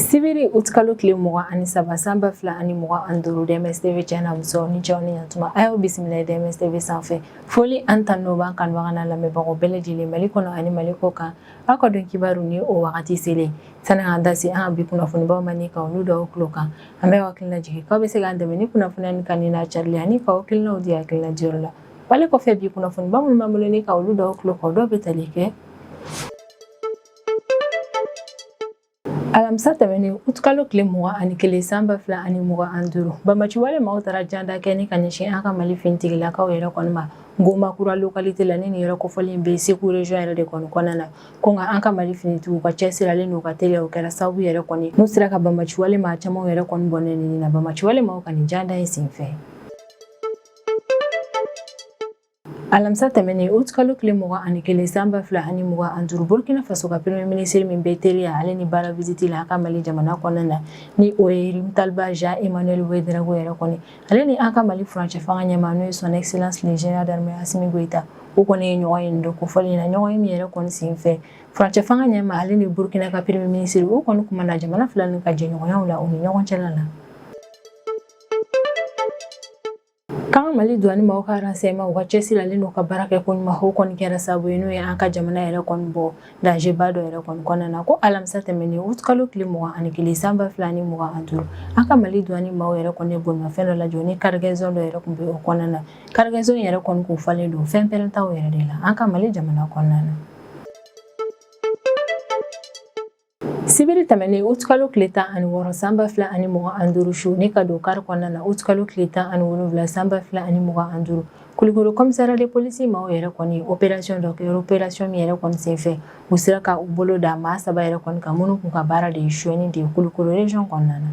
Sibiri utikalo tile 23 san 2025, DMS TV cɛ n'a muso, ni cɛw ni ɲantuma, a y'aw bisimila DMS TV sanfɛ. Foli ani tanu b'an kanubaga n'a lamɛnbagaw bɛɛ lajɛlen, Mali kɔnɔ ani Mali kɔ kan. Aw ka don kibaru ni o wagati selen, sani an da se an ka bi kunnafonibaw ma ni ka olu da aw tulo kan, an bɛ aw hakili lajigin k'aw bɛ se k'an dɛmɛ ni kunnafoniya nin kanuni n'a carili ani k'aw hakilinaw di hakilina diyɔrɔ la. Wale kɔfɛ, bi kunnafoniba minnu b'an bolo ni ka olu da aw tulo kan, o dɔw bɛ tali kɛ: Alamisa tɛmɛnen utikalo tile 21 san 2025, banbaanciwale maaw taara janda kɛ ni ka ɲɛsin an ka Mali finitigilakaw yɛrɛ kɔni ma Gomakura localité la, ni nin yɔrɔ kofɔlen bɛ Segu région yɛrɛ de kɔni kɔnɔna na. Ko nka an ka Mali finitigiw ka cɛsiralen n'u ka teliya, o kɛra sababu yɛrɛ kɔni n'u sera ka banbaanciwale maa caman yɛrɛ kɔni bɔnɛ nin na banbaanciwale maaw ka nin janda in senfɛ. Alamisa tɛmɛnen utikalo tile 21 san 2025, Burkina Faso ka premier ministre min bɛ teriya ale ni baara visite la a ka Mali jamana kɔnɔna na, ni o ye Rimtalba Jean Emmanuel Ouedraogo yɛrɛ kɔni, ale ni an ka Mali furancɛ fanga ɲɛmaa, n'o ye Son Excellence le Général d'armée Assimi Goïta, u kɔni ye ɲɔgɔn ye nin don kofɔlen na. Ɲɔgɔn ye min yɛrɛ kɔni senfɛ, furancɛ fanga ɲɛmaa ale ni Burkina ka premier ministre, u kɔni kumana jamana fila ni ka jɛɲɔgɔnyaw la u ni ɲɔgɔn cɛla la. K'an ka Mali douane maaw ka renseignement, u ka cɛsiri ale n'u ka baara kɛ ko ɲuman, o kɔni kɛra sababu ye n'o ye an ka jamana yɛrɛ kɔni bɔ danger ba dɔ yɛrɛ kɔni kɔnɔna na. Ko alamisa tɛmɛnen utikalo tile 21 san 2025, an ka Mali douane maaw yɛrɛ kɔni ye bolimafɛn dɔ lajɔ ni cargaison dɔ yɛrɛ tun bɛ o kɔnɔna na. Cargaison yɛrɛ kɔni kun falen don fɛn pɛrɛntaw yɛrɛ de la an ka Mali jamana kɔnɔna na. Sibiri tɛmɛnen utikalo tile 16 san 2025 su ni ka don kari kɔnɔna na utikalo tile 17 san 2025, Kulukoro commissariat de police maaw yɛrɛ kɔni opération dɔ kɛ. Opération min yɛrɛ kɔni senfɛ, u sera ka u bolo da maa saba yɛrɛ kɔni kan, minnu kun ka baara de ye sonyɛni de ye Kulukoro région kɔnɔna na.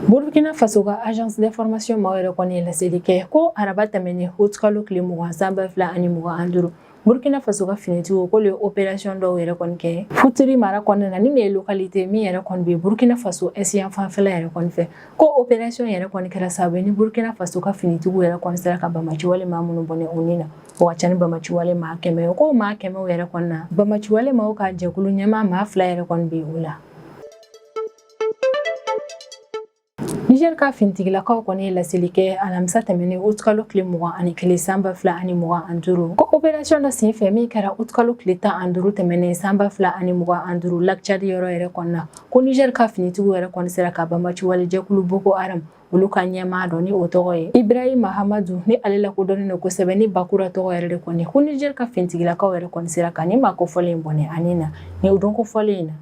Burkina Faso ka agence d'information maaw yɛrɛ kɔni ye laseli kɛ ko araba tɛmɛnen utikalo tile 20 san 2025, Burkina Faso ka finitigiw k'olu ye opération dɔw yɛrɛ kɔni kɛ Foutouri mara kɔnɔna na, ni nin ye localité min yɛrɛ kɔni bɛ Burkina Faso est yan fanfɛla yɛrɛ kɔni fɛ. Ko opération yɛrɛ kɔni kɛra sababu ye ni Burkina Faso ka finitigiw yɛrɛ kɔni sera ka banbaanciwale maa minnu bɔnɛ u ni na, o ka ca ni banbaanciwale maa 100 ye. Ko maa 100 yɛrɛ kɔni na, banbaanciwale maaw ka jɛkulu ɲɛmaa maa fila yɛrɛ kɔni bɛ o la. Niger ka finitigilakaw kɔni ye laseli kɛ alamisa tɛmɛnen utikalo tile 21 san 2025, ko opération dɔ senfɛ min kɛra utikalo tile 15 tɛmɛnen san 2025 Lac Tchad yɔrɔ yɛrɛ kɔni na, ko Niger ka finitigiw yɛrɛ kɔni sera ka banbaanciwale jɛkulu Boko Haram olu ka ɲɛmaa dɔ, ni o tɔgɔ ye Ibrahim Mahamadu, ni ale lakodɔnnen don kosɛbɛ ni Bakura tɔgɔ yɛrɛ de kɔni, ko Niger ka finitigilakaw yɛrɛ kɔni sera ka nin maa kofɔlen in bɔnɛ ani na ni o don kofɔlen in na.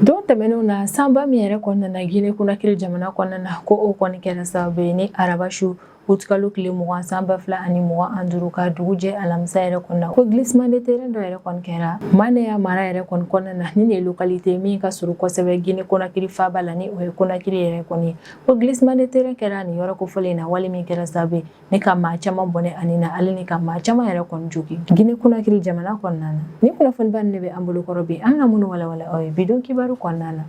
Don tɛmɛnenw na, sanba min yɛrɛ kɔni nana Guinée Conakry jamana kɔnɔna na, ko o kɔni kɛra sababu ye ni araba su utikalo tile 20 san 2025 ka dugu jɛ alamisa yɛrɛ kɔni na, ko glissement de terrain dɔ yɛrɛ kɔni kɛra Maneya mara yɛrɛ kɔni kɔnɔna na, ni nin ye localité min ka surun kosɛbɛ Guinée Conakry faaba la, ni o ye Conakry yɛrɛ kɔni ye. Ko glissement de terrain kɛra nin yɔrɔ kofɔlen in na, wale min kɛra sababu ye ni ka maa caman bɔnɛ ani na, ale ni ka maa caman yɛrɛ kɔni jogin Guinée Conakry jamana kɔnɔna na. Ni kunnafoniba ninnu de bɛ an bolo kɔrɔ bi, an bɛna minnu walawala aw ye bi don kibaru kɔnɔna na.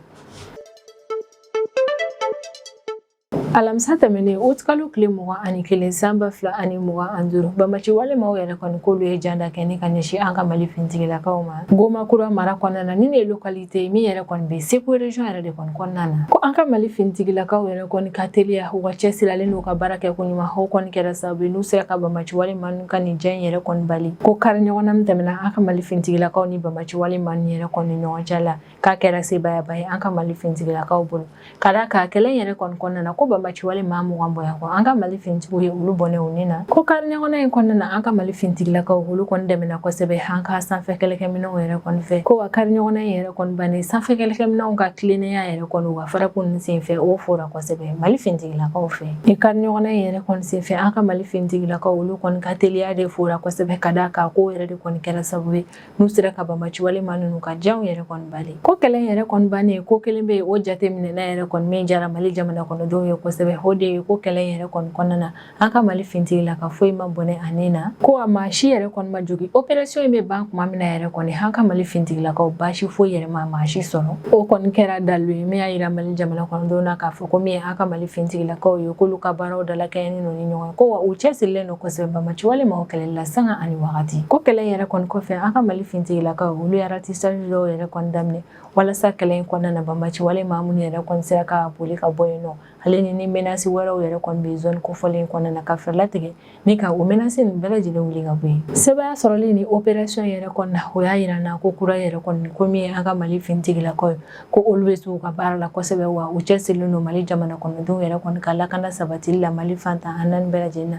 Alamisa tɛmɛnen utikalo tile 21 san 2025, banbaanciwale maaw yɛrɛ kɔni k'olu ye janda kɛ ni ka ɲɛsin an ka Mali finitigilakaw ma Gomakura mara kɔnɔna na, ni nin ye localité min yɛrɛ kɔni bɛ Segu région yɛrɛ de kɔni kɔnɔna na. Ko an ka Mali finitigilakaw yɛrɛ kɔni ka teliya, u ka cɛsiri n'u ka baara kɛ ko ɲuman, o kɔni kɛra sababu ye n'u sera ka banbaanciwale maa ninnu ka nin jan in yɛrɛ kɔni bali. Ko kari ɲɔgɔnna min tɛmɛna an ka Mali finitigilakaw ni banbaanciwale maa ninnu yɛrɛ kɔni ɲɔgɔn cɛ la, k'a kɛra sebaayaba ye an ka Mali finitigilakaw bolo, ka d'a kan kɛlɛ in yɛrɛ kɔni kɔnɔna na, ko banbaanciwale maa 20 bɔɲɔgɔn kɔ, an ka Mali finitigiw ye olu bɔnɛ u ni na. Ko kari ɲɔgɔnna in kɔnɔna na, an ka Mali finitigilakaw olu kɔni dɛmɛna kosɛbɛ an ka sanfɛ kɛlɛkɛminɛnw yɛrɛ kɔni fɛ. Ko wa kari ɲɔgɔnna in yɛrɛ kɔni bannen, sanfɛ kɛlɛkɛminɛnw ka tilennenya yɛrɛ kɔni, u ka frappe ninnu senfɛ, o fora kosɛbɛ Mali finitigilakaw fɛ. Ni kari ɲɔgɔnna in yɛrɛ kɔni senfɛ, an ka Mali finitigilakaw olu kɔni ka teliya de fora kosɛbɛ, ka d'a kan ko yɛrɛ de kɔni kɛra sababu ye n'u sera ka banbaanciwale maa ninnu ka janw yɛrɛ kɔni bali. Ko kɛlɛ yɛrɛ kɔni bannen, ko kelen bɛ yen o jate minɛna yɛrɛ kɔni min diyara Mali jamana kɔnɔdenw ye kosɛbɛ. kosɛbɛ, o de ye ko kɛlɛ in yɛrɛ kɔni kɔnɔna na, an ka Mali finitigilaka foyi ma bɔnɛ a ni na, ko a maa si yɛrɛ kɔni ma jogin. Opération in bɛ ban tuma min na yɛrɛ kɔni, an ka Mali finitigilakaw baasi foyi yɛrɛ ma maa si sɔrɔ. O kɔni kɛra dalu ye min y'a yira Mali jamana kɔnɔdenw na k'a fɔ ko min ye an ka Mali finitigilakaw ye, k'olu ka baaraw dalakɛɲɛnen don ni ɲɔgɔn ye, ko wa u cɛsirilen don kosɛbɛ banbaanciwale maaw kɛlɛli la sanga ani wagati. Ko kɛlɛ in yɛrɛ kɔni kɔfɛ, an ka Mali finitigilakaw, olu ye ratissage dɔw yɛrɛ kɔni daminɛ walasa kɛlɛ in kɔnɔna na, banbaanciwale maa minnu yɛrɛ kɔni sera ka boli ka bɔ yen nɔ, ale ni menace wɛrɛw yɛrɛ kɔni bɛ zone kofɔlen kɔnɔna na, ka fɛɛrɛ latigɛ ni ka o menace ninnu bɛɛ lajɛlen wuli ka bɔ yen. Sebaaya sɔrɔli ni opération yɛrɛ kɔni na, o y'a yira na ko kura yɛrɛ kɔni, ko min ye an ka Mali finitigilakaw ye, ko olu bɛ se u ka baara la kosɛbɛ, wa u cɛsirilen don Mali jamana kɔnɔdenw yɛrɛ kɔni ka lakana sabatili la Mali fan 14 bɛɛ lajɛlen na.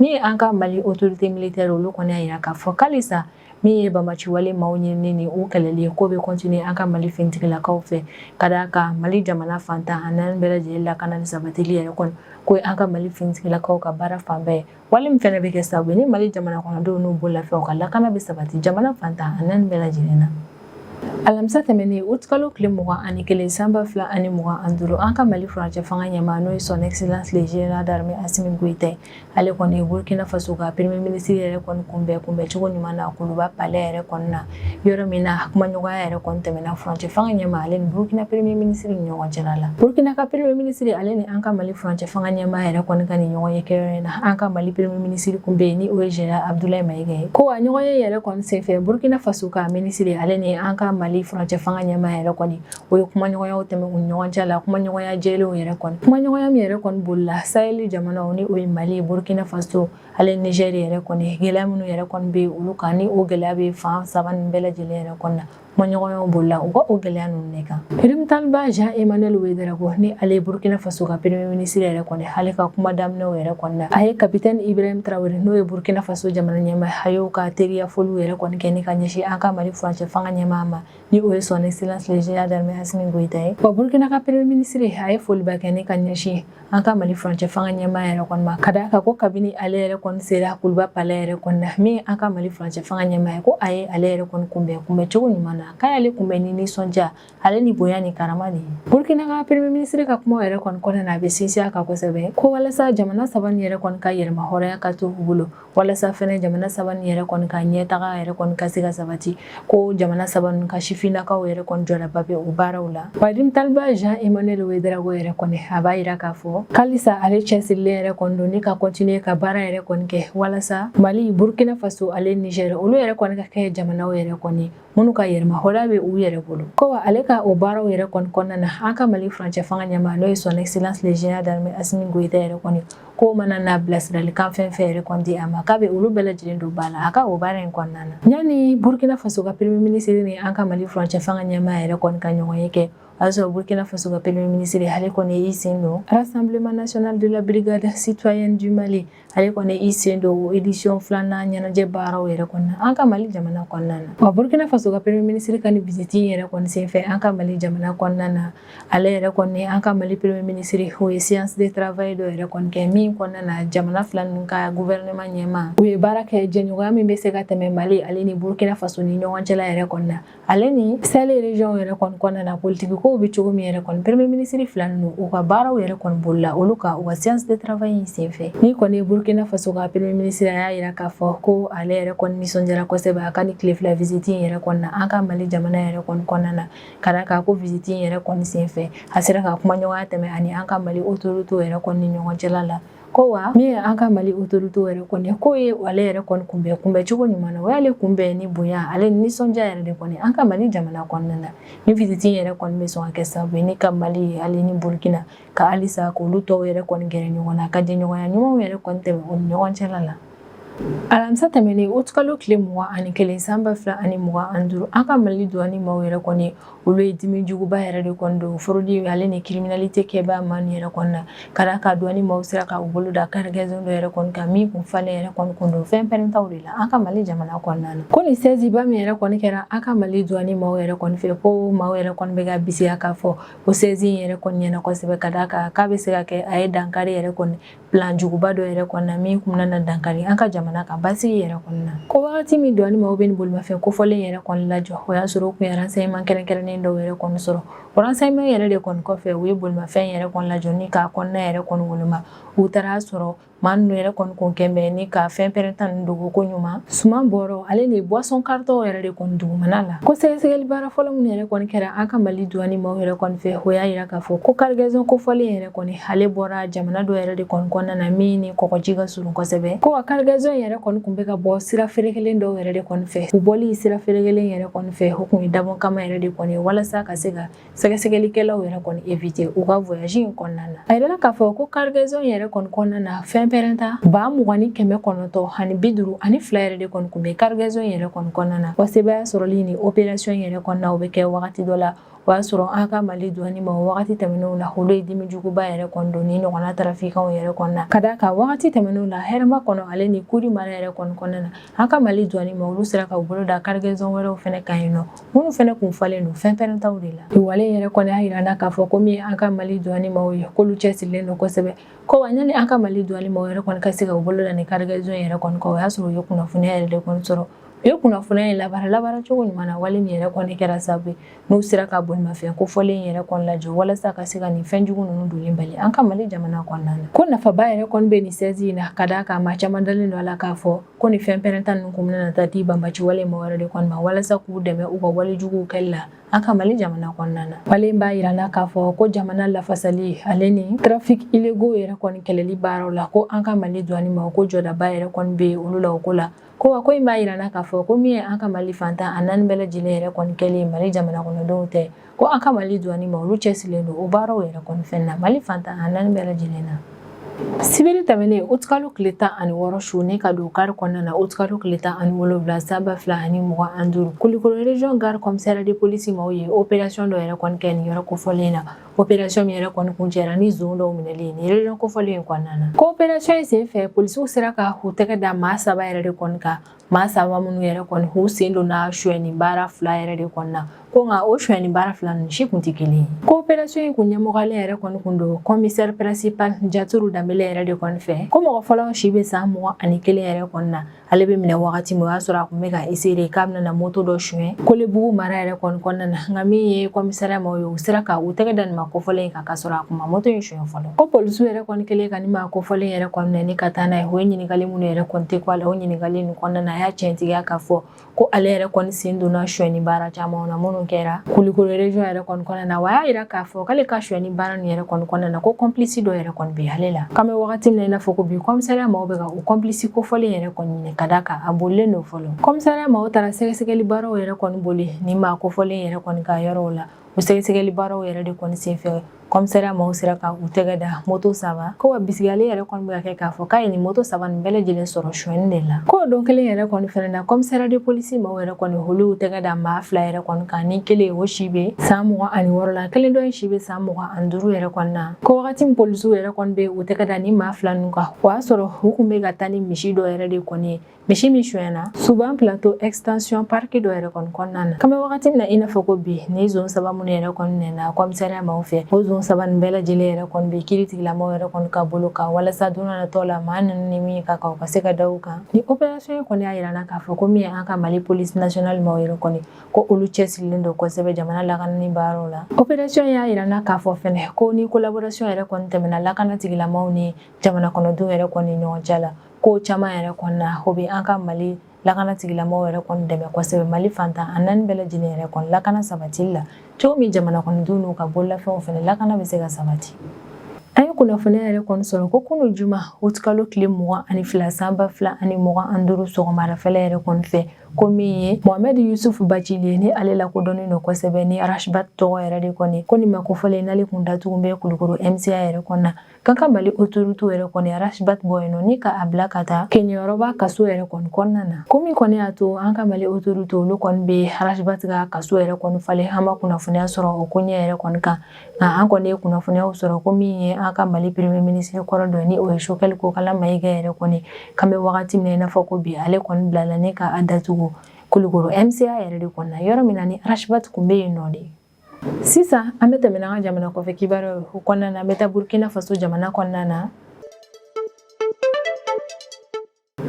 Min ye an ka Mali autorité militaire, olu kɔni y'a yira k'a fɔ k'alisa min ye banbaanciwale maaw ɲinini ni u kɛlɛli ye, k'o bɛ continuer an ka Mali finitigilakaw fɛ, ka d'a kan Mali jamana fan 14 bɛɛ lajɛlen lakana ni sabatili yɛrɛ kɔni, k'o ye an ka Mali finitigilakaw ka baara fanba ye, wale min fana bɛ kɛ sababu ye ni Mali jamana kɔnɔdenw n'u bololafɛnw ka lakana bɛ sabati jamana fan 14 bɛɛ lajɛlen na. Alamisa tɛmɛnen, utikalo tile 21 san 2025, an ka Mali furancɛ fanga ɲɛmaa, n'o ye Son Excellence le Général d'armée Assimi Goïta, ale kɔni ye Burkina Faso ka premier ministre yɛrɛ kɔni kunbɛn kunbɛncogo ɲuman na Kuluba palais yɛrɛ kɔni na, yɔrɔ min na kumaɲɔgɔnya yɛrɛ kɔni tɛmɛna furancɛ fanga ɲɛmaa ale ni Burkina premier ministre ni ɲɔgɔn cɛla la. Burkina ka premier ministre ale ni an ka Mali furancɛ fanga ɲɛmaa yɛrɛ kɔni ka nin ɲɔgɔn ye kɛyɔrɔ in na, an ka Mali premier ministre kun bɛ yen, ni o ye Général Abdoulaye Maïga ye. Ko wa ɲɔgɔn ye yɛrɛ kɔni senfɛ, Burkina Faso ka ministre ale ni an ka Mali furancɛ fanga ɲɛmaa yɛrɛ kɔni, o ye kumaɲɔgɔnyaw tɛmɛ u ni ɲɔgɔn cɛ la, kumaɲɔgɔnya jɛlenw yɛrɛ kɔni, kumaɲɔgɔnya min yɛrɛ kɔni bolila Sahel jamanaw, ni o ye Mali, Burkina Faso ale Niger yɛrɛ kɔni, gɛlɛya minnu yɛrɛ kɔni bɛ olu kan, ni o gɛlɛya bɛ fan saba ninnu bɛɛ lajɛlen yɛrɛ kɔni na, kumaɲɔgɔnyaw bolila u ka o gɛlɛya ninnu de kan. Rimtalba Jean Emmanuel Ouédraogo, ni ale ye Burkina Faso ka premier ministre yɛrɛ kɔni, ale ka kuma daminɛw yɛrɛ kɔni na, a ye capitaine Ibrahim Traoré, n'o ye Burkina Faso jamana ɲɛmaa, a y'o ka teriya foliw yɛrɛ kɔni kɛ ni ka ɲɛsin an ka Mali furancɛ fanga ɲɛmaa ma, ni o ye Son Excellence le Général d'armée Assimi Goïta ye. Wa Burkina ka premier ministre, a ye foliba kɛ ni ka ɲɛsin an ka Mali furancɛ fanga ɲɛmaa yɛrɛ kɔni ma, ka d'a kan ko kabini ale yɛrɛ kɔni sera Kuluba palais yɛrɛ kɔni na, min an ka Mali furancɛ fanga ɲɛmaa ye, ko a ye ale yɛrɛ kɔni kunbɛn kunbɛn cogo ɲuman na, k'a y'ale kunbɛn ni nisɔndiya ale ni bonya ni karama de ye. Burkina ka premier ministre ka kuma yɛrɛ kɔni kɔnɔna na, a bɛ sinsin a kan kosɛbɛ ko walasa jamana saba nin yɛrɛ kɔni ka yɛrɛma hɔrɔnya ka to u bolo, walasa fɛnɛ jamana saba nin yɛrɛ kɔni ka ɲɛtaga yɛrɛ kɔni ka se ka sabati, ko jamana saba ninnu ka sifinnakaw yɛrɛ kɔni jɔdaba bɛ o baaraw la. Wa Rimtalba Jean Emmanuel Ouédraogo yɛrɛ kɔni, a b'a yira k'a fɔ k'alisa ale cɛsirilen yɛrɛ kɔni don ni ka continuer ka baara yɛrɛ kɔni kɛ walasa Mali, Burkina Faso ale Niger, olu yɛrɛ kɔni ka kɛ jamanaw yɛrɛ kɔni minnu ka yɛrɛma hɔrɔnya bɛ u yɛrɛ bolo. Ko wa ale ka o baaraw yɛrɛ kɔni kɔnɔna na, an ka Mali furancɛ fanga ɲɛmaa, n'o ye Son Excellence le Général d'armée Assimi Goïta yɛrɛ kɔni, ko mana na bilasiralikan fɛn fɛn yɛrɛ kɔni di a ma, k'a bɛ olu bɛɛ lajɛlen don ba la a ka o baara in kɔnɔna na. Yanni Burkina Faso ka premier ministre ni an ka Mali furancɛ fanga ɲɛmaa yɛrɛ kɔni ka ɲɔgɔn ye kɛ, o y'a sɔrɔ Burkina Faso ka premier ministre, ale kɔni y'i sen don Rassemblement national de la brigade citoyenne du Mali, ale kɔni i sen don édition filanan ɲɛnajɛ baaraw yɛrɛ kɔni na an ka Mali jamana kɔnɔna na. Wa Burkina Faso ka premier ministre ka nin visite in yɛrɛ kɔni senfɛ an ka Mali jamana kɔnɔna na, ale yɛrɛ kɔni, an ka Mali premier ministre, o ye séance de travail dɔ yɛrɛ kɔni kɛ min kɔnɔna na jamana fila ninnu ka gouvernement ɲɛmaa, u ye baara kɛ jɛɲɔgɔnya min bɛ se ka tɛmɛ Mali ale ni Burkina Faso ni ɲɔgɔn cɛla yɛrɛ kɔni na, ale ni Sahel région yɛrɛ kɔni kɔnɔna na, politiki kow bɛ cogo min yɛrɛ kɔni. Premier ministre fila ninnu, u ka baaraw yɛrɛ kɔni bolila olu ka u ka séance de travail in senfɛ. Ni kɔni ye Burkina Faso ka premier ministre, a y'a yira k'a fɔ ko ale yɛrɛ kɔni nisɔndiyara kosɛbɛ a ka ni tile 2 visite in yɛrɛ kɔni na an ka Mali jamana yɛrɛ kɔni kɔnɔna na, ka d'a kan ko visite in yɛrɛ kɔni senfɛ, a sera ka kumaɲɔgɔnya tɛmɛ ani an ka Mali autorité yɛrɛ kɔni ni ɲɔgɔn cɛla la. Ko wa min ye an ka Mali autorité yɛrɛ kɔni, k'o ye ale yɛrɛ kɔni kunbɛn kunbɛn cogo ɲuman na, o y'ale kunbɛn ni bonya ale ni nisɔndiya yɛrɛ de kɔni an ka Mali jamana kɔnɔna na. Ni visite in yɛrɛ kɔni bɛ sɔn ka kɛ sababu ye ni ka Mali ale ni Burkina ka halisa k'olu tɔw yɛrɛ kɔni gɛrɛ ɲɔgɔn na, ka jɛɲɔgɔnya ɲumanw yɛrɛ kɔni tɛmɛ u ni ɲɔgɔn cɛla la. Alamisa tɛmɛnen, utikalo tile 21 san 2025, an ka Mali douane maaw yɛrɛ kɔni, olu ye dimi juguba yɛrɛ de kɔni don fraude ale ni criminalité kɛbaa maa ninnu yɛrɛ kɔni na, ka d'a kan douane maaw sera ka u bolo da cargaison dɔ yɛrɛ kɔni kan min kun falen yɛrɛ kɔni kun don fɛn pɛrɛntaw de la an ka Mali jamana kɔnɔna na. Ko nin saisie ba min yɛrɛ kɔni kɛra an ka Mali douane maaw yɛrɛ kɔni fɛ, ko maaw yɛrɛ kɔni bɛ ka bisiya k'a fɔ ko saisie in yɛrɛ kɔni ɲɛna kosɛbɛ, ka d'a kan k'a bɛ se ka kɛ a ye dankari yɛrɛ kɔni plan juguba dɔ yɛrɛ kɔni na min kun bɛna dankari an ka jamana jamana ka basigi yɛrɛ kɔni na. Ko wagati min duwani maaw bɛ nin bolimafɛn kofɔlen yɛrɛ kɔni lajɔ, o y'a sɔrɔ u kun ye renseignement kɛrɛnkɛrɛnnen dɔw yɛrɛ kɔni sɔrɔ. O renseignement yɛrɛ de kɔni kɔfɛ, u ye bolimafɛn yɛrɛ kɔni lajɔ ni k'a kɔnɔna yɛrɛ kɔni woloma. U taara sɔrɔ maa ninnu yɛrɛ kɔni kun kɛn bɛ ni ka fɛn pɛrɛnta ninnu dogo ko ɲuman, suman bɔrɔ ale ni boisson carton yɛrɛ de kɔni dugumana la. Ko sɛgɛsɛgɛli baara fɔlɔ minnu yɛrɛ kɔni kɛra an ka Mali duwani maaw yɛrɛ kɔni fɛ, o y'a yira k'a fɔ ko cargaison kofɔlen yɛrɛ kɔni, ale bɔra jamana dɔ yɛrɛ de kɔni kɔnɔna na min ni kɔgɔji ka surun kosɛbɛ. Ko wa cargaison yɛrɛ kɔni kun bɛ ka bɔ sira ferekelen dɔw yɛrɛ de kɔni fɛ. U bɔli sira ferekelen yɛrɛ kɔni fɛ, o kun ye dabɔ kama yɛrɛ de kɔni ye walasa ka se ka sɛgɛsɛgɛlikɛlaw yɛrɛ kɔni éviter u ka voyage in kɔnɔna na. A yirala k'a fɔ ko cargaison yɛrɛ kɔni kɔnɔna na, fɛn pɛrɛnta 20,952 yɛrɛ de kɔni kun bɛ cargaison yɛrɛ kɔni kɔnɔna na. Wa sebaaya sɔrɔli ni opération yɛrɛ kɔnɔna, o bɛ kɛ wagati dɔ la, o y'a sɔrɔ an ka Mali duwani ma wagati tɛmɛnenw na, olu ye dimi juguba yɛrɛ kɔni don ni ɲɔgɔnna trafiquants yɛrɛ kɔni na. Ka d'a kan wagati tɛmɛnenw na, Hɛrɛma kɔnɔ ale ni Kuri mara yɛrɛ kɔni kɔnɔna na, an ka Mali duwani ma olu sera ka u bolo da cargaison wɛrɛw fɛnɛ kan yen nɔ, minnu fɛnɛ kun falen don fɛn pɛrɛntaw de la. Wale yɛrɛ kɔni y'a yira k'a fɔ ko min ye an ka Mali duwani maaw ye, k'olu cɛsirilen don kosɛbɛ. Ko wa yanni an ka Mali duwani maaw yɛrɛ kɔni ka se ka u bolo da ni cargaison yɛrɛ kɔni kan, o y'a sɔrɔ u ye kunnafoniya yɛrɛ de kɔni sɔrɔ. U ye kunnafoniya in labaara cogo ɲuman na, wale min yɛrɛ kɔni kɛra sababu ye n'u sera ka bolimafɛn kofɔlen yɛrɛ kɔni lajɔ walasa ka se ka nin fɛn jugu ninnu donni bali an ka Mali jamana kɔnɔna na. Ko nafaba yɛrɛ kɔni bɛ nin saisie in na, ka d'a kan maa caman dalen don a la k'a fɔ ko nin fɛn pɛrɛnta ninnu kun bɛna taa di banbaci wale mɔgɔ wɛrɛ de kɔni ma walasa k'u dɛmɛ u ka wale juguw kɛli la an ka Mali jamana kɔnɔna na. Wale in b'a yira na k'a fɔ ko jamana lafasali ale ni trafic illégaux yɛrɛ kɔni kɛlɛli baaraw la, ko an ka Mali duwani ma, ko jɔdaba yɛrɛ kɔni bɛ olu la o ko la. Ko wa ko in b'a yira na k'a fɔ ko min ye an ka Mali fantan a naani bɛɛ lajɛlen yɛrɛ kɔni kɛlen Mali jamana kɔnɔdenw tɛ, ko an ka Mali duwani ma olu cɛsirilen don o baaraw yɛrɛ kɔni fɛn na Mali fantan a naani bɛɛ lajɛlen na. Sibiri tɛmɛnen, utikalo tile 16 su ni ka don kari kɔnɔna na, utikalo tile 17 san 2025, Kulikoro région gare commissariat de police maaw ye opération dɔ yɛrɛ kɔni kɛ nin yɔrɔ kofɔlen na, opération min yɛrɛ kɔni kuncɛra ni zon dɔw minɛli nin région kofɔlen in kɔnɔna na. Ko opération in senfɛ, polisiw sera ka u tɛgɛ da maa saba yɛrɛ de kɔni kan, maa saba minnu yɛrɛ kɔni u sen donna sonyɛni baara fila yɛrɛ de kɔni na. Ko nka o sonyɛni baara fila ninnu si kun tɛ kelen ye. Ko opération in kun ɲɛmɔgɔlen yɛrɛ kɔni kun don commissaire principal Jaturu Danbele yɛrɛ de kɔni fɛ. Ko mɔgɔ fɔlɔ si bɛ san 21 yɛrɛ kɔni na, ale bɛ minɛ wagati min, o y'a sɔrɔ a kun bɛ ka essayer k'a bɛna na moto dɔ suɲɛ Kolebugu mara yɛrɛ kɔni kɔnɔna na. Nka min ye commissariat maaw ye, u sera ka u tɛgɛ da nin maa kofɔlen in kan ka sɔrɔ a kun ma moto in suɲɛ fɔlɔ. Ko polisiw yɛrɛ kɔni kɛlen ka nin maa kofɔlen yɛrɛ kɔni minɛ ni ka taa n'a ye, o ye ɲininkali minnu yɛrɛ kɔni tɛ ko a la, o ɲininkali ninnu kɔnɔna na, a y'a tiɲɛtigiya k'a fɔ ko ale yɛrɛ kɔni sen donna sonyɛni baara caman na minnu kɛra Kulikoro région yɛrɛ kɔni kɔnɔna na. Wa a y'a yira k'a fɔ k'ale ka sonyɛni baara ninnu yɛrɛ kɔni kɔnɔna na, ko complice dɔ yɛrɛ kɔni bɛ ale la. K'an bɛ wagati min na i n'a fɔ ko bi, commissariat maaw bɛ ka o complice kofɔlen yɛrɛ kɔni ɲini, ka d'a kan a bolilen don fɔlɔ. Commissariat maaw taara sɛgɛsɛgɛli baaraw yɛrɛ kɔni boli nin maa kofɔlen yɛrɛ kɔni ka yɔrɔw la. O sɛgɛsɛgɛli baaraw yɛrɛ de kɔni senfɛ, commissariat maaw sera ka u tɛgɛ da moto saba. Ko wa bisigiyali yɛrɛ kɔni bɛ ka kɛ k'a fɔ k'a ye nin moto saba nin bɛɛ lajɛlen sɔrɔ sonyɛni de la. Ko o don kelen yɛrɛ kɔni fɛnɛ na, commissariat de police maaw yɛrɛ kɔni olu y'u tɛgɛ da maa fila yɛrɛ kɔni kan, ni kelen o si bɛ san 26 la, kelen dɔ in si bɛ san 25 yɛrɛ kɔni na. Ko wagati min polisiw yɛrɛ kɔni bɛ u tɛgɛ da ni maa fila ninnu kan, o y'a sɔrɔ u kun bɛ ka taa ni misi dɔ yɛrɛ de kɔni ye, misi min sonyɛna Suban Plateau extension parc dɔ yɛrɛ kɔni kɔnɔna na. K'an bɛ wagati min na i n'a fɔ ko bi, ni zon saba minnu yɛrɛ kɔni nɛna commissariat maaw fɛ, o zon saba nin bɛɛ lajɛlen yɛrɛ kɔni bɛ kiiritigilamaw yɛrɛ kɔni ka bolo kan, walasa don nataw la maa ninnu ni min ka kan, u ka se ka da u kan. Ni opération in kɔni y'a yira na k'a fɔ ko min ye an ka Mali police nationale maaw yɛrɛ kɔni, ko olu cɛsirilen don kosɛbɛ jamana lakanani baaraw la. Opération y'a yira na k'a fɔ fɛnɛ ko ni collaboration yɛrɛ kɔni tɛmɛna lakana tigilamaw ni jamana kɔnɔdenw yɛrɛ kɔni ɲɔgɔn cɛ la, ko caman yɛrɛ kɔni na, o bɛ an ka Mali lakana tigilamaw yɛrɛ kɔni dɛmɛ kosɛbɛ Mali fantan a naani bɛɛ lajɛlen yɛrɛ kɔni lakana sabatili la, cogo min jamana kɔnɔdenw n'u ka bololafɛnw fɛnɛ lakana bɛ se ka sabati. An ye kunnafoniya yɛrɛ kɔni sɔrɔ ko kunu juma, utikalo tile 22 san 2025, sɔgɔmadafɛla yɛrɛ kɔni fɛ, ko min ye Mohamed Yusuf Bacili ni ale lakodɔnnen don kosɛbɛ ni Ras Bath tɔgɔ yɛrɛ de kɔni, ko nin maa kofɔlen n'ale kun datugu bɛ Kulukoro MCA yɛrɛ kɔnɔna, k'an ka Mali autorité yɛrɛ kɔni Ras Bath bɔ yen nɔ ni ka a bila ka taa Keɲɛyɔrɔba kaso yɛrɛ kɔni kɔnɔna na. Ko min kɔni y'a to an ka Mali autorité olu kɔni bɛ Ras Bath ka kaso yɛrɛ kɔni falen, an ma kunnafoniya sɔrɔ o koɲɛ yɛrɛ kɔni kan. Nka an kɔni ye kunnafoniyaw sɔrɔ ko min ye an ka Mali premier ministre kɔrɔ dɔ ni o ye Choguel Kokalla Maïga yɛrɛ kɔni, k'an bɛ wagati min na i n'a fɔ ko bi, ale kɔni bilala ni ka a datugu Kulukoro MCA yɛrɛ de kɔnɔna, yɔrɔ min na ni Ras Bath kun bɛ yen nɔ de. Sisan an bɛ tɛmɛ n'an ka jamana kɔfɛ kibaruyaw ye. O kɔnɔna na, an bɛ taa Burkina Faso jamana kɔnɔna na.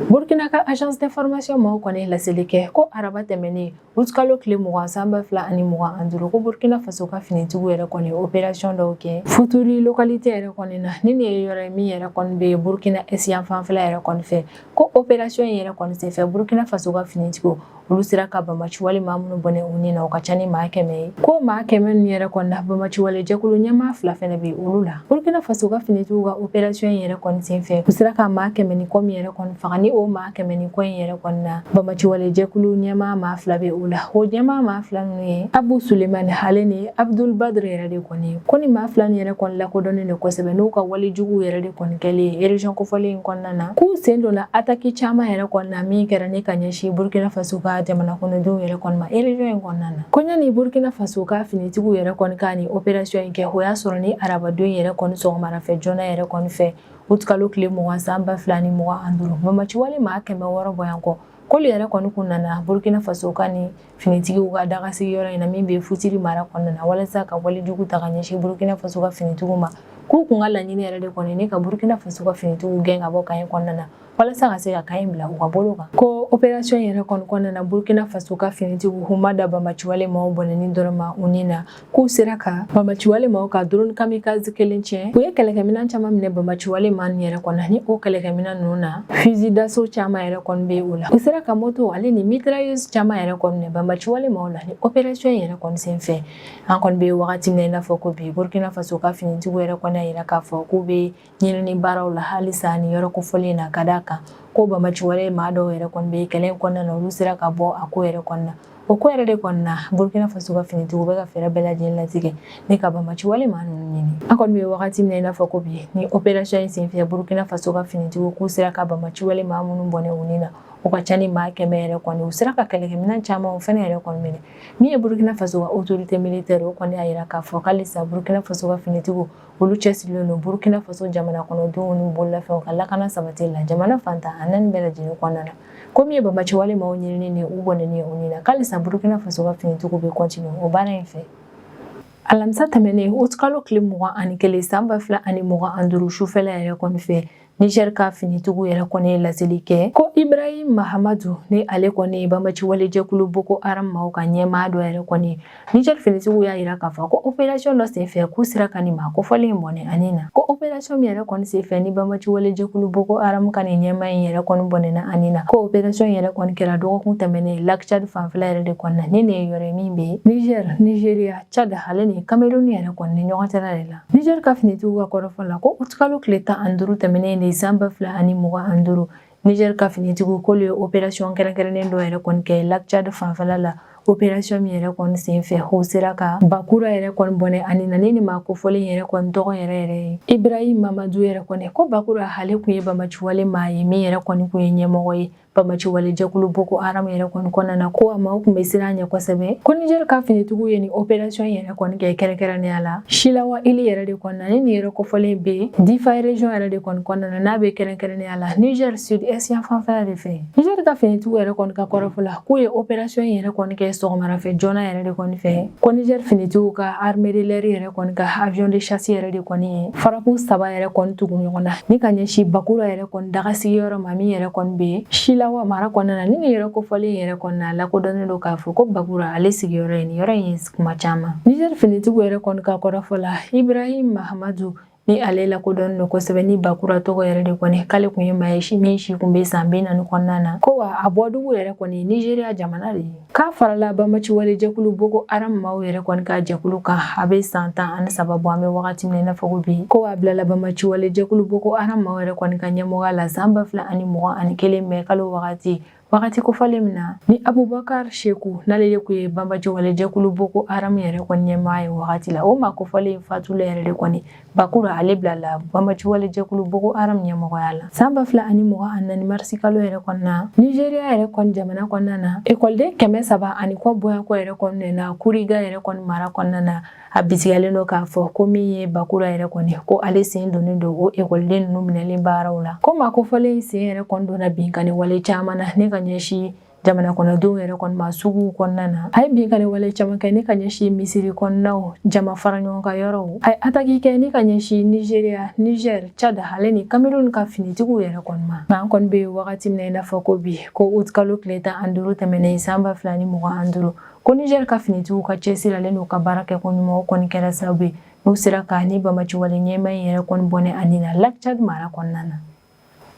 Burkina ka agence d'information maaw kɔni laseli kɛ ko araba tɛmɛnen utikalo tile 20 san 2025, ko Burkina Faso ka finitigiw yɛrɛ kɔni opération dɔw kɛ Foutouri localité yɛrɛ kɔni na. Ni nin ye yɔrɔ ye min yɛrɛ kɔni bɛ Burkina est yan fanfɛla yɛrɛ kɔni fɛ. Ko opération in yɛrɛ kɔni senfɛ, Burkina Faso ka finitigiw, olu sera ka bamaciwale maa minnu bɔnɛ u ni na, o ka ca ni maa 100 ye. Ko maa 100 ninnu yɛrɛ kɔni na, bamaciwale jɛkulu ɲɛmaa fila fɛnɛ bɛ olu la. Burkina Faso ka finitigiw ka opération in yɛrɛ kɔni senfɛ, u sera ka maa 100 ni kɔ min yɛrɛ kɔni faga, ni o maa 100 ni kɔ in yɛrɛ kɔni na, bamaciwale jɛkulu ɲɛmaa maa fila bɛ o la. O ɲɛmaa maa fila ninnu ye Abu Sulemani ale ni Abdul Badr yɛrɛ de kɔni ye. Ko ni maa fila nin yɛrɛ kɔni lakodɔnnen don kosɛbɛ n'u ka wale juguw yɛrɛ de kɔni kɛlen région kofɔlen in kɔnɔna na, k'u sen donna attaque caman yɛrɛ kɔni na min kɛra ni ka ɲɛsin Burkina Faso ka jamana kɔnɔdenw yɛrɛ kɔni ma région in kɔnɔna na. Ko ɲani Burkina Faso ka finitigiw yɛrɛ kɔni ka ni opération in kɛ, o y'a sɔrɔ ni arabadon yɛrɛ kɔni sɔgɔmada fɛ joona yɛrɛ kɔni fɛ, utikalo tile 20 san 2025, bamaciwale maa 600 bɔɲɔgɔn k'olu yɛrɛ kɔni kun nana Burkina Faso ka ni finitigiw ka dagasigi yɔrɔ in na min bɛ Foutouri mara kɔnɔna na, walasa ka walejugu ta ka ɲɛsin Burkina Faso ka finitigiw ma. K'u kun ka laɲini yɛrɛ de kɔni ni ka Burkina Faso ka finitigiw gɛn ka bɔ camp in kɔnɔna na, walasa ka se ka camp in bila u ka bolo kan. Ko opération yɛrɛ kɔni kɔnɔna na, Burkina Faso ka finitigiw k'u ma da bamaciwale maaw bɔnɛni dɔrɔn ma u ni na, k'u sera ka bamaciwale maaw ka drone kamikaze kelen tiɲɛ. U ye kɛlɛkɛminɛn caman minɛ bamaciwale maa ninnu yɛrɛ kɔnɔ, ni o kɛlɛkɛminɛn ninnu na, fusil d'assaut caman yɛrɛ kɔni bɛ o la. U sera ka moto ale ni mitrailleuse caman yɛrɛ kɔni minɛ bamaciwale maaw la ni opération yɛrɛ kɔni senfɛ. An kɔni bɛ wagati min na i n'a fɔ ko bi, Burkina Faso ka finitigiw yɛrɛ kɔni y'a yira k'a fɔ k'u bɛ ɲinini baaraw la halisa ni yɔrɔ kofɔlen na, ka d'a kan ko bamaciwale maa dɔw yɛrɛ kɔni bɛ kɛlɛ in kɔnɔna na, olu sera ka bɔ a ko yɛrɛ kɔnɔna na. O ko yɛrɛ de kɔni na, Burkina Faso ka finitigiw bɛ ka fɛɛrɛ bɛɛ lajɛlen latigɛ ni ka bamaciwale maa ninnu ɲini. An kɔni bɛ wagati min na i n'a fɔ ko bi, ni opération in senfɛ, Burkina Faso ka finitigiw k'u sera ka bamaciwale maa minnu bɔnɛ u ni na, o ka ca ni maa 100 yɛrɛ kɔni. U sera ka kɛlɛkɛminɛn caman o fɛnɛ yɛrɛ kɔni minɛ. Min ye Burkina Faso ka autorité militaire, o kɔni y'a yira k'a fɔ k'alisa Burkina Faso ka finitigiw, olu cɛsirilen don Burkina Faso jamana kɔnɔdenw n'u bololafɛnw ka lakana sabati la jamana fantan a naani bɛɛ lajɛlen kɔnɔna na. Ko min ye bamaciwale maaw ɲinini ni u bɔnɛni u ni na, k'alisa Burkina Faso ka finitigiw bɛ continuer o baara in fɛ. Alamisa tɛmɛnen utikalo tile 21 san 2025 sufɛla yɛrɛ kɔni fɛ, Niger ka finitigiw yɛrɛ kɔni ye laseli kɛ ko Ibrahim Mahamadu, ni ale kɔni banbaciwale jɛkulu Boko Haram maaw ka ɲɛmaa dɔ yɛrɛ kɔni, Niger finitigiw y'a yira k'a fɔ ko opération dɔ senfɛ, k'u sera ka nin maa kofɔlen in bɔnɛ a ni na. Ko opération min yɛrɛ kɔni senfɛ ni banbaciwale jɛkulu Boko Haram ka nin ɲɛmaa in yɛrɛ kɔni bɔnɛna a ni na, ko opération yɛrɛ kɔni kɛra dɔgɔkun tɛmɛnen Lac Tchad fanfɛla yɛrɛ de kɔni na. Ni nin ye yɔrɔ ye min bɛ Niger, Nigeria, Tchad ale ni Cameroun yɛrɛ kɔni ni ɲɔgɔn cɛla de la. Niger ka finitigiw ka kɔrɔfɔ la, ko utikalo tile 15 tɛmɛnen de san 2025, Niger ka finitigiw k'olu ye opération kɛrɛnkɛrɛnnen dɔ yɛrɛ kɔni kɛ Lac Tchad fanfɛla la. Opération min yɛrɛ kɔni senfɛ, o sera ka Bakura yɛrɛ kɔni bɔnɛ a ni na. Ni maa kofɔlen yɛrɛ kɔni tɔgɔ yɛrɛ yɛrɛ ye Ibrahim Mamadu yɛrɛ kɔni. Ko Bakura, ale kun ye bamaciwale maa ye min yɛrɛ kɔni kun ye ɲɛmɔgɔ ye bamaciwale jɛkulu Boko Haram yɛrɛ kɔni kɔnɔna na. Ko a maaw kun bɛ siran ɲɛ kosɛbɛ. Ko Niger ka finitigiw ye nin opération yɛrɛ kɔni kɛ kɛrɛnkɛrɛnnenya la Shilawa ili yɛrɛ de kɔnɔna na. Ni nin yɔrɔ kofɔlen bɛ Difa région yɛrɛ de kɔni kɔnɔna na, n'a bɛ kɛrɛnkɛrɛnnenya la Niger sud est yan fanfɛla de fɛ. Niger ka finitigiw yɛrɛ kɔni ka kɔrɔfɔ la, k'u ye opération yɛrɛ kɔni kɛ sɔgɔmada fɛ joona yɛrɛ de kɔni fɛ. Ko Niger finitigiw ka armée de l'air yɛrɛ kɔni ka avion de chasse yɛrɛ de kɔni ye frappe saba yɛrɛ kɔni tugu ɲɔgɔn na ni ka ɲɛsin Bakura yɛrɛ kɔni dagasigi yɔrɔ ma min yɛrɛ kɔni bɛ Shilawa mara kɔnɔna na. Ni nin yɔrɔ kofɔlen yɛrɛ kɔni na, lakodɔnnen don k'a fɔ ko Bakura ale sigiyɔrɔ ye nin yɔrɔ in ye kuma caman. Niger finitigiw yɛrɛ kɔni ka kɔrɔfɔ la, Ibrahim Mahamadu, ni ale lakodɔnnen don kosɛbɛ ni Bakura tɔgɔ yɛrɛ de kɔni, k'ale kun ye maa ye min si kun bɛ san 40 kɔnɔna na. Ko wa a bɔdugu yɛrɛ kɔni Nigeria jamana de ye. K'a farala banbaciwale jɛkulu Boko Haram maaw yɛrɛ kɔni ka jɛkulu kan a bɛ san 13 bɔ, an bɛ wagati min na i n'a fɔ ko bi. Ko a bilala banbaciwale jɛkulu Boko Haram maaw yɛrɛ kɔni ka ɲɛmɔgɔya la san 2021 mɛ kalo wagati kofɔlen min na ni Abubakar Sheku, n'ale de kun ye banbaciwale jɛkulu Boko Haram yɛrɛ kɔni ɲɛmaa ye wagati la. O maa kofɔlen fatula yɛrɛ de kɔni, Bakura ale bilala banbaciwale jɛkulu Boko Haram ɲɛmɔgɔya la san 2024 marisi kalo yɛrɛ kɔnɔna. Nigeria yɛrɛ kɔni jamana kɔnɔna na, ekɔliden 300 ani kɔ bɔɲɔgɔnko yɛrɛ kɔni na Kuriga yɛrɛ kɔni mara kɔnɔna na. A bisigiyalen don k'a fɔ ko min ye Bakura yɛrɛ kɔni, ko ale sen donnen don o ekɔliden ninnu minɛlen baaraw la. Ko maa kofɔlen sen yɛrɛ kɔni donna binkanni wale caman na ne ka ɲɛsin Jamana kɔnɔdenw yɛrɛ kɔni ma suguw kɔnɔna na. A ye binkanni wale caman kɛ ni ka ɲɛsin misiri kɔnɔnaw, jama fara ɲɔgɔn kan yɔrɔw. A ye ataki kɛ ni ka ɲɛsin Nigeria, Niger, Tchad ale ni Cameroun ka finitigiw yɛrɛ kɔni ma. Nka an kɔni bɛ wagati min na i n'a fɔ ko bi, ko août kalo tile 15 tɛmɛnen san 2025, ko Niger ka finitigiw ka cɛsiri ale n'u ka baara kɛ ko ɲuman, o kɔni kɛra sababu ye n'u sera ka ni banbaanciwale ɲɛmaa in yɛrɛ kɔni bɔnɛ a ni na Lac Tchad mara kɔnɔna na.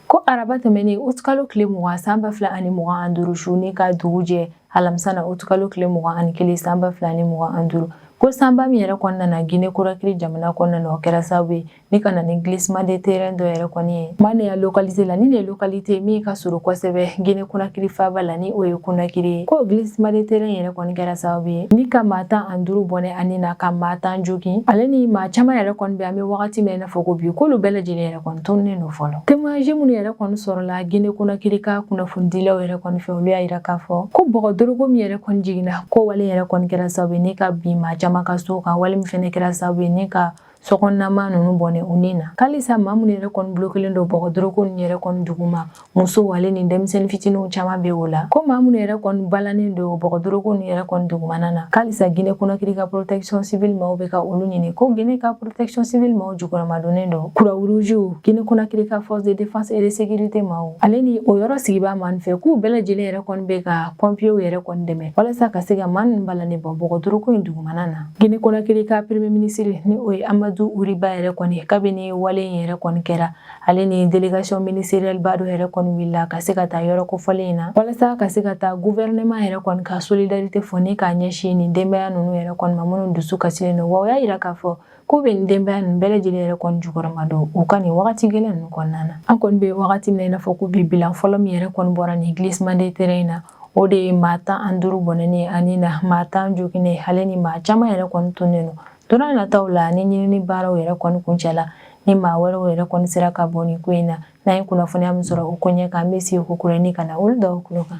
Ko araba tɛmɛnen août kalo tile 20 san 2025 su ni ka dugu jɛ alamisa na août kalo tile 21 san 2025, ko sanba min yɛrɛ kɔni nana Guinée Conakry jamana kɔnɔna na, o kɛra sababu ye ni ka na ni glissement de terrain dɔ yɛrɛ kɔni ye Maneya localité la. Ni nin ye localité min ka surun kosɛbɛ Guinée Conakry faaba la, ni o ye Conakry ye. Ko glissement de terrain yɛrɛ kɔni kɛra sababu ye ni ka maa 15 bɔnɛ a ni na, ka maa 10 jogin, ale ni maa caman yɛrɛ kɔni bɛ an bɛ wagati min na i n'a fɔ ko bi, k'olu bɛɛ lajɛlen yɛrɛ kɔni tununnen don fɔlɔ. Témoignage minnu yɛrɛ kɔni sɔrɔla Guinée Conakry ka kunnafonidilaw yɛrɛ kɔni fɛ, olu y'a yira k'a fɔ ko bɔgɔ doroko min yɛrɛ kɔni jiginna, ko wale yɛrɛ kɔni kɛra sababu ye ni ka bin maa caman ka so kan, wale min fɛnɛ kɛra sababu ye ni ka sokɔnɔnamaa ninnu bɔnɛ u ni na. K'alisa maa minnu yɛrɛ kɔni bulokelen don bɔgɔ doroko ninnu yɛrɛ kɔni duguma, musow ale ni denmisɛnnin fitininw caman bɛ o la. Ko maa minnu yɛrɛ kɔni balannen don bɔgɔ doroko ninnu yɛrɛ kɔni dugumana na, k'alisa Guinée Conakry ka protection civile maaw bɛ ka olu ɲini. Ko Guinée ka protection civile maaw jukɔrɔmadonnen don Croix Rouge, Guinée Conakry ka force de défense et de sécurité maaw ale ni o yɔrɔ sigibaa maa fɛ, k'u bɛɛ lajɛlen yɛrɛ kɔni bɛ ka pompiers yɛrɛ kɔni dɛmɛ walasa ka se ka maa ninnu balannen bɔ bɔgɔ doroko in dugumana na. Guinée Conakry ka premier ministre, ni o ye Amadou Oury Bah yɛrɛ kɔni, kabini wale in yɛrɛ kɔni kɛra, ale ni délégation ministérielle ba dɔ yɛrɛ kɔni wulila ka se ka taa yɔrɔ kofɔlen in na walasa ka se ka taa gouvernement yɛrɛ kɔni ka solidarité fɔ ni k'a ɲɛsin nin denbaya ninnu yɛrɛ kɔni ma minnu dusu kasilen don. Wa o y'a yira k'a fɔ k'u bɛ nin denbaya ninnu bɛɛ lajɛlen yɛrɛ kɔni jukɔrɔma don u ka nin wagati gɛlɛn ninnu kɔnɔna na. An kɔni bɛ wagati min na i n'a fɔ ko bi, bilan fɔlɔ min yɛrɛ kɔni bɔra nin glissement de terrain in na, o de ye maa 15 bɔnɛnen a ni na, maa 10 joginnen, ale ni maa caman yɛrɛ kɔni tununnen don. Don nataw la, ni ɲinini baaraw yɛrɛ kɔni kuncɛla, ni maa wɛrɛw yɛrɛ kɔni sera ka bɔ nin ko in na, n'an ye kunnafoniya min sɔrɔ o ko ɲɛ kan, an bɛ segin ko kura ni ka na olu da o tulo kan.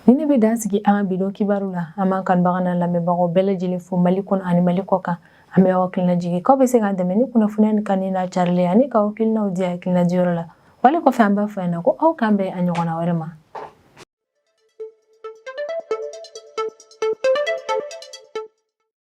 Ni ne bɛ dan sigi an ka bi don kibaru la. An b'an kanubaga n'an lamɛnbagaw bɛɛ lajɛlen fo Mali kɔnɔ ani Mali kɔ kan. An bɛ aw hakilina jigin k'aw bɛ se k'an dɛmɛ ni kunnafoniya nin kanuni n'a carili ani k'aw hakilinaw di hakilina diyɔrɔ la. Wale kɔfɛ, an b'a fɔ ɲɛna ko aw k'an bɛn a ɲɔgɔnna wɛrɛ ma.